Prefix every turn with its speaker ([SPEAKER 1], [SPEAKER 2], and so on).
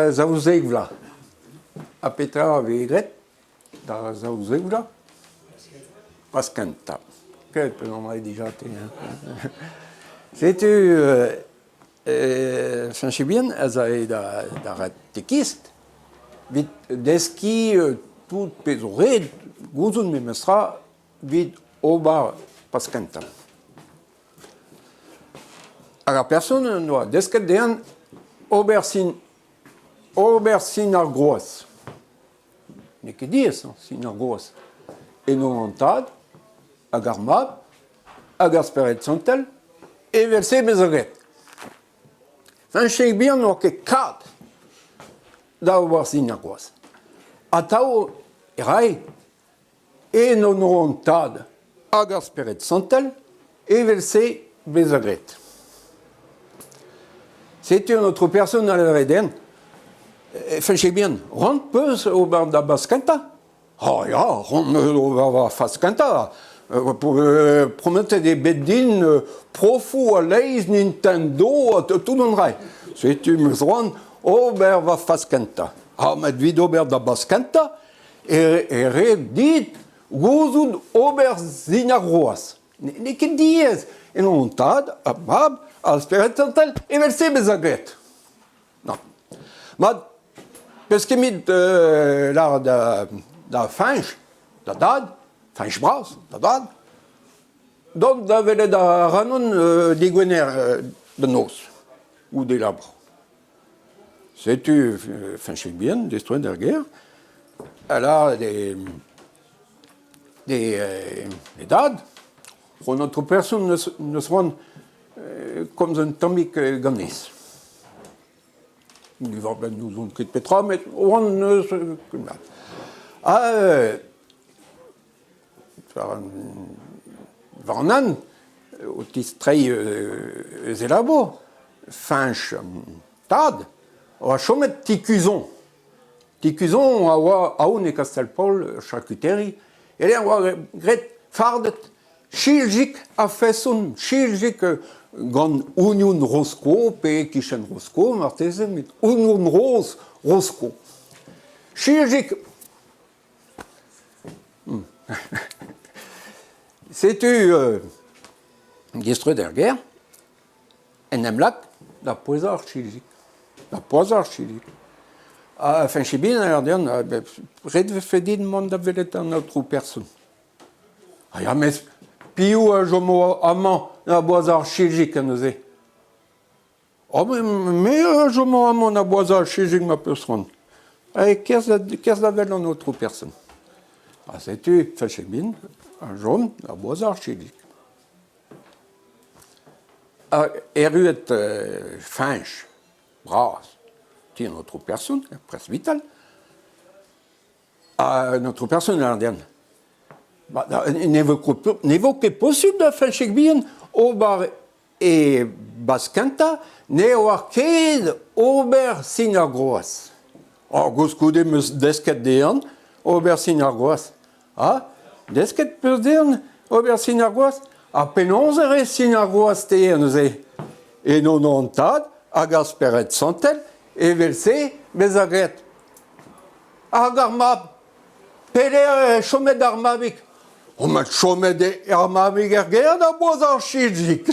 [SPEAKER 1] Da zaouzek vloaz. Ha petra a vez graet da zaouzek vloaz? Pas kentañ. Ket penaos dija te hein. Setu Fañch Bihan az ae da gatekist evit deskiñ tout pezh zo ret gouzout memestra evit ober pas kentañ. Hag ar person en doa desket dezhañ ober sin ober sin ar groaz. N'eo ket diaes hañ, sin ar groaz. Eno an tad hag ar mab hag ar Spered Santel, evel-se bezañ graet. Fañchig bihan n'oa ket kat da ober sin ar groaz. Atav e rae Eno eo an Tad hag ar Spered Santel, evel-se bezañ graet. Setu an aotrou person a lavare dezhañ, Fañchig bihan, c'hoant 'peus ober da bask kentañ? Ah ya, c'hoant 'meus ober va fask kentañ. Prometet eo bet din profoù a-leizh Nintendo ha tout an dra. Setu 'meus c'hoant ober va fask kentañ. Ha met evit ober da bask kentañ, E ret dit gouzout ober sin ar groaz. N'eo ket diaes. Emañ an tad, ar mab, ar Spered Santel, evel-se bezañ graet. Non. Mat, peus ket met lâret da, da Fañch, da dad, Fañch bras, da dad, dont da welet ac'hanon digwener da noz, goude labour. Setu Fañchig bihan distroet d'ar gêr a lâr d'e d'e dad an aotrou person 'neus 'neus c'hoant komz un tammig ganez. Diwar-benn n'ouzon ket petra met oan 'neus ha war an hent o tistreiñ eus e labour, Fañch tad a oa chomet ti Kuzon. Ti Kuzon a oa aon e Kastell-Paol, charkuteri, e-lec'h oa graet fardet chiljik a-feson, chiljik gant ognon Rosko pe e-kichen Rosko marteze, met ognon roz Rosko. Chiljik Setu distroet er gêr, en em lak da pouezañ ar chili. Da poazhañ ar chili. Ha Fañch Bihan a lâr dezhañ ret e vefe din mont da welet an aotrou person. Ha ya, mes piv a chomo amañ da boazhañ ar chili neuze? Oh, me a chomo amañ da boazhañ ar chili ma peus c'hoant. Ha kerzh da, kerzh da wel an aotrou person. Ha setu Fañch Bihan a chom da boazhañ ar chili. Erruet Fañch bras ti an aotrou person, er presbital, ha an aotrou person a lâr dezhañ ne vo ket posupl da Fañchig bihan ober e bask kentañ ne oar ket ober sin ar groaz. Ha koulskoude 'm eus desket dezhañ ober sin ar groaz. Ha desket 'peus dezhañ ober sin ar groaz? Ha penaos e rez sin ar groaz te neuze? Eno an Tad hag ar Spered Santel, evel-se bezañ graet. Hag ar Mab, pelec'h eo chomet ar mabig? Oh, ma chomet eo ar mabig er gêr da boazhañ ar chizig.